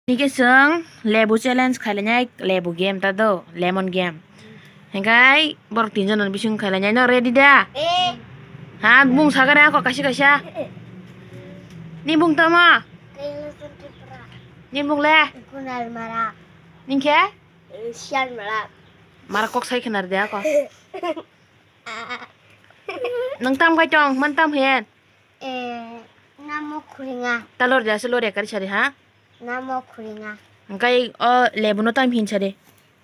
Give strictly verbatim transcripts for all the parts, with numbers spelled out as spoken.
Hingke chwng lebu challenge khailainai, lebu game ta do, lemon game. Hingkai borok tinjon ni bising khailainai, no ready da? Eh. Ha, bung sagare ako kaisa kaisa. Ni bung tamo? Kailasan Tripura. Ni bung le? Kunal Mara. Ningkhe? Sian Mara. Mara kok sai khna de ako. Nang tam kai tong, man tam hen? Eh, namo khuringa. Ta lor ja se lor ya kari sari ha? Namo khuringa. Hingkai o lebu no tam hin sari?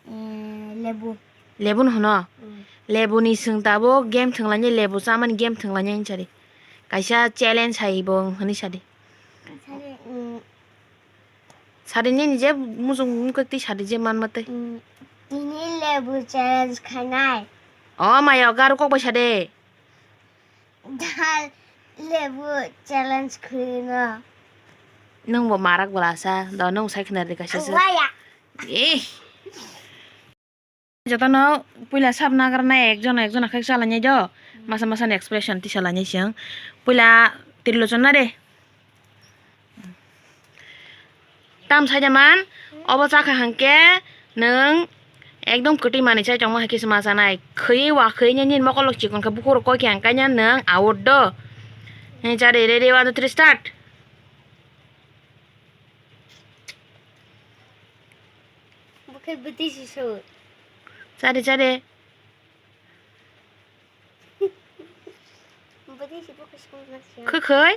Eh, lebu. Lebu no hono? Mm. Lebu ni swng tabo game thwnglainai, lebu chamani game thwnglainai hin sari. Kaisa challenge hai bo hwnwi sari. Sari, mm. Sari nini je mujung mukak twi sari je manma twi. Mm, tini lebu challenge khainai. O maya garo kok bai sade. Dal lebu challenge khwino. Nwng bo marak bwlasa, do nwng sai khna rwkha se. Waya. Eh. Jotono puila sab nagra nai ekjon ekjon akhe chalainai do. Masa masa ni expression tisa lainai chwng. Puila Trilochon na de. Tam saida man, obo chakha hangke nwng ekdom kwtwi manwi chai tongma hai khe se ma chanai. Khwi wa khwi nini mokol rok chikon khe bukur koi khe hangkhe nwng out do. Hini chari ready, one, two, three, start. Bwkhe bwtwi si su. Chari chari. Bwtwi si bwkhe song na siya. Khwkhwi.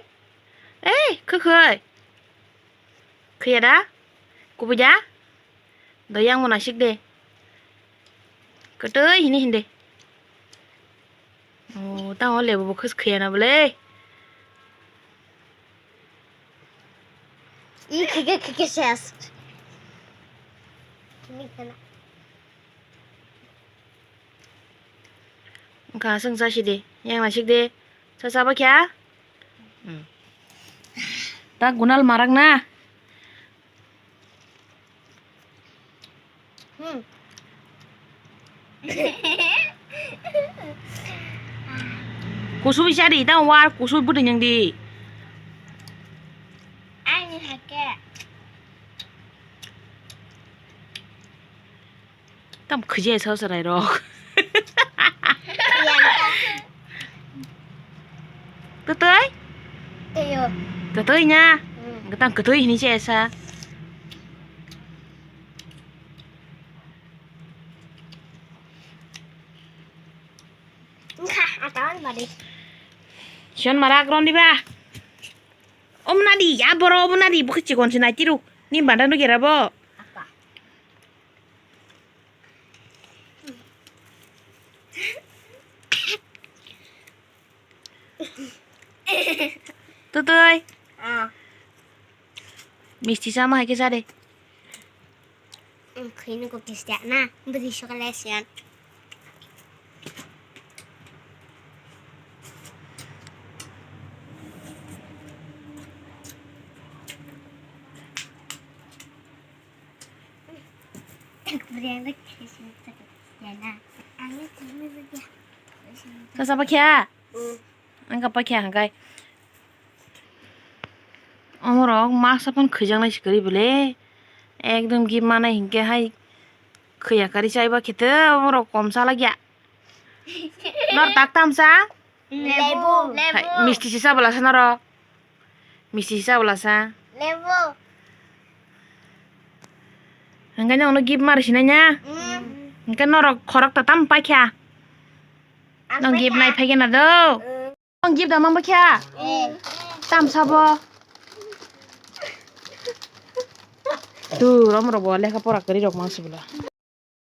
Ei, khwkhwi. Khwiya da? Kubui da? Do yang mona sik de. Kwtwi hini hinde. Oh, tamo lebu bo khwkhwi na bole. I khike khike ses. Khini khana. Wngkha aswk chasi di, yang naisik di. Cha chaba kha? Hmm. Ta gunal marak na. Hmm. Kusu bisa di, ta war kusu budi yang di. Ani hake. Tam khwjai sao chwrai rok. Kwtwi? Twiyo. Kwtwi na? Hmm. Tam kwtwi hini se sa. Wngkha, atawan badi. Siyon marak ron diba? Omnadi, ya boro omnadi, bukhi chikon se naitiru. Ni banda no gera bo. Apa? Tutui. Ah. Misti sama hai khe sa de. Khwino kok tista na, bwrwi sokale siyan. Sasa pakya? Ang ka pakya hangkai. Omorok masa phone khwijaknai se kwrwi bwle. Ekdom gift manai hinkhe hai khwiya kari chaiba khete omorok kom chalakya. Nor tak tamsa? Lebu. Hai, lebu. Misti sisa bwlasa norok. Misti sisa bwlasa. Lebu. Hingke nokno gift mar sinai na? Mm. Hingke norok khorok ta tam paikha. Ang nong gift paikha. Nai phaikhe na do? Mm. Ang gift da mang paikha? Mm. Tam sabo? Tu, rom robo lekha pora kwrwi rok mang sibla.